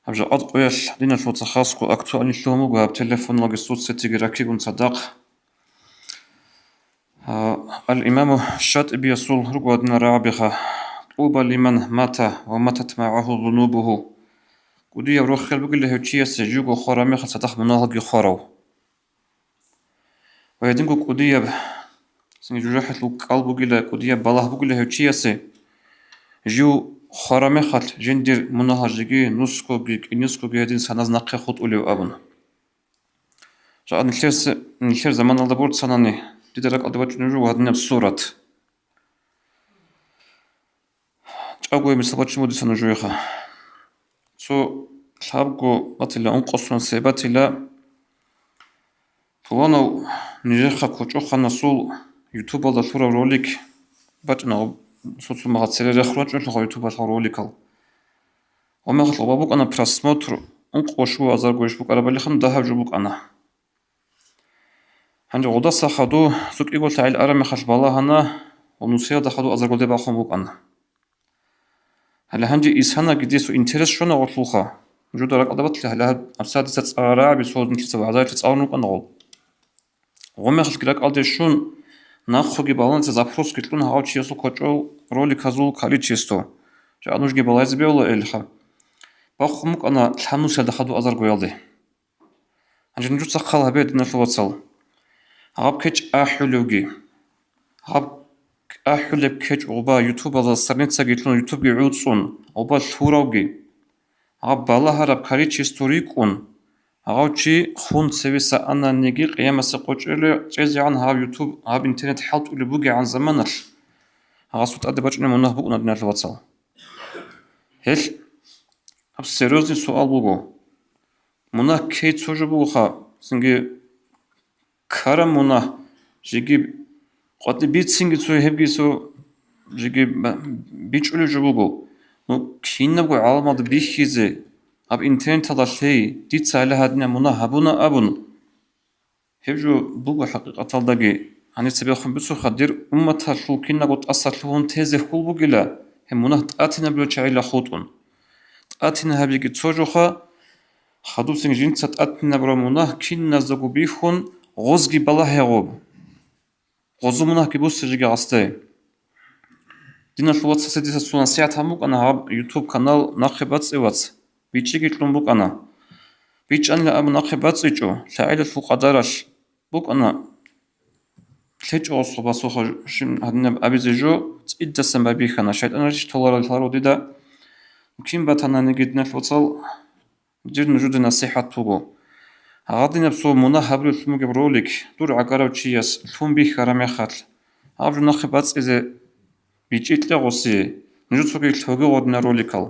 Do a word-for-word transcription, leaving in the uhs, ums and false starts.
Гьаб жакъад къоялъ диналъул цахасго актуальный лъугьун буго гьаб телефоналги соцсетиги раккигун цадахъ. А, Ал-Имаму ШатӀибиясул руго гьадинал рагӀабиха: «ТӀуба лиман мата ва матат магӀагьу зунубугьу». КӀудияб рохел бугила гьев чиясе живго хвараб мехалъ цадахъ мунагьалги хварав. Ва гьединго кӀудияб, цинги жужахӀалъул кӀал бугила, кӀудияб балагь бугила гьев чиясе, жив хвараб мехалъ жиндир мунагьал жеги нусгоги кӀинусгоги гьедин саназ нахъе хутӀулев абун. Жакъа нилъер с-, нилъер заманалда борцанани, дида ракӀалда бачӀунеб жо гьадинаб сурат. ЧӀаго мисал бачун буго дица нужееха. Цо лъабго батила, ункъо сунат цебе батила, пуланав нижехъа кочӀоханасул ютубалда лъурав ролик бачӀана, соцумагъа цере рехун рачӀунелъул ютубалъул роликал. Гъомехалъ гъоба букӀана просмотр, ункъо щуго азарго иш букӀарабалихъан дагьаб жо букӀана. Гьанже гъодаса хадув сукӀиголъа гӀел араб мехалъ балагьана ва нусиялда хадув азаргоде бахун букӀана. Гьале гьанже исанаги десу интерес щвана гъолъулха. Жуда ракӀалда батлъи гьале гьаб абсадица цӀарарагӀаби цо нилъица вагӀзаялъе цӀалун рукӀана гъол. Гъомехалъги ракӀалде щун, нахъоги баланица запросги кьун гьав чиясул кочӀол роликазул количество. Жа нужги балайзе бегьула элха. Бахъун букӀана лъабнусиялда хадув азаргоялде. Гьанже нужеца хъал гьабе, диналъул вацал. Гьаб кечӀ ахӀулевги, гьаб ахӀулеб кечӀ гъоба ютубалда страницаги лъун, ютубги гӀуцӀун, гъоба лъуравги, гьаб балагьараб количество рикӀкӀун, гьав чи хун цевеса ананиги къиямасеб къочӀоле чӀезегӀан гьаб ютуб, гьаб интернет хӀалтӀулеб бугегӀан заманалъ, гьасул тӀаде бачӀунеб мунагь букӀуна, диналъул вацал. Гьелъ гьаб серьёзный суал буго. Мунагь ккей цо жо бугоха, цинги ккараб мунагь жеги къватӀиб бицинги цо гьебги цо жеги ба-, бичӀчӀулеб жо буго. Ну, кинабго гӀаламалда бихьизе, гьаб интернеталда лъей, дица гьале гьадинаб мунагь гьабуна абун. Гьеб жо буго хӀакъикъаталдаги. Гьанир цебехун бицуха, дир умматалъул кинабго тӀаса лъугьун тезе хьул бугила, гьеб мунагь тӀатинаб жо чагӀила хутӀун. ТӀатина гьабиги цо жоха, хадубцин жинца тӀатинабураб мунагь киназдаго бихьун, гъозги балагье гъоб. Гъозул мунагьги буссижиги гъасде. Диналъул вацасе дица цо насихӀат гьабун букӀана гьаб YouTube канал нахъе бацӀцӀе, вац, бичӀчӀиги кьун букӀана. БичӀчӀанила абун нахъе бацӀцӀичӀо, лъагӀелалъул къадаралъ букӀана, лъечӀо гъосул басуха шин гьадинаб абизе жо, цӀидасан байбихьана, шайтӀан рачи толарал лъаро дида. Кин батананиги, диналъул вацал, дир нужеде насихӀат буго. Гьадинаб цо мунагь гьабулелъун бугеб ролик дур гӀагарав чияс лъун бихьараб мехалъ, гьаб жо нахъе бацӀцӀизе бичӀчӀи кье гъосие, нужецаги лъоги гъодинал роликал.